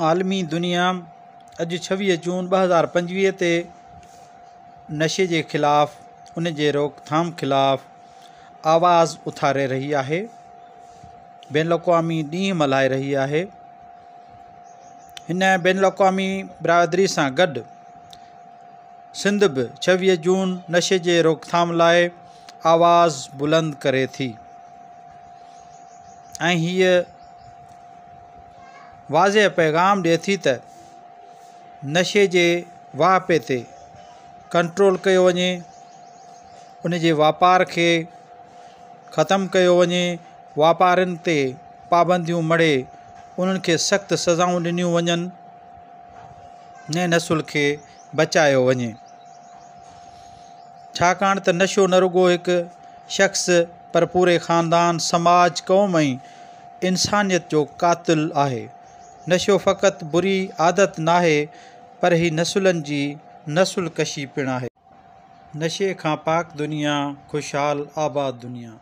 عالمي دنيا اڄ 26 جون 2025 تي نشي جي خلاف ان جي روڪٿام خلاف آواز اٿاري رهي آهي، بين الاقوامي ڏينهن ملهائي رهي آهي. هن بين الاقوامي برادري سان گڏ سنڌ به 26 جون نشي جي روڪٿام لاء آواز بلند ڪري ٿي ۽ هيء واضح پيغام ڏئي ٿي ته نشي جي واهپي تي ڪنٽرول ڪيو وڃي، ان جي واپار کي ختم ڪيو وڃي، واپارين تي پابنديون مڙهي انهن کي سخت سزائون ڏنيون وڃن. نئين نسل کي بچايو وڃي. ڇاڪاڻ ته نشو نه رڳو هڪ شخص پر پوري خاندان، سماج، قوم ۽ انسانيت جو قاتل آهي. نشو فقط بري عادت ناهي پر هي نسلن جي نسل ڪشي پڻ آهي. نشي کان پاڪ دنيا، خوشحال آباد دنيا.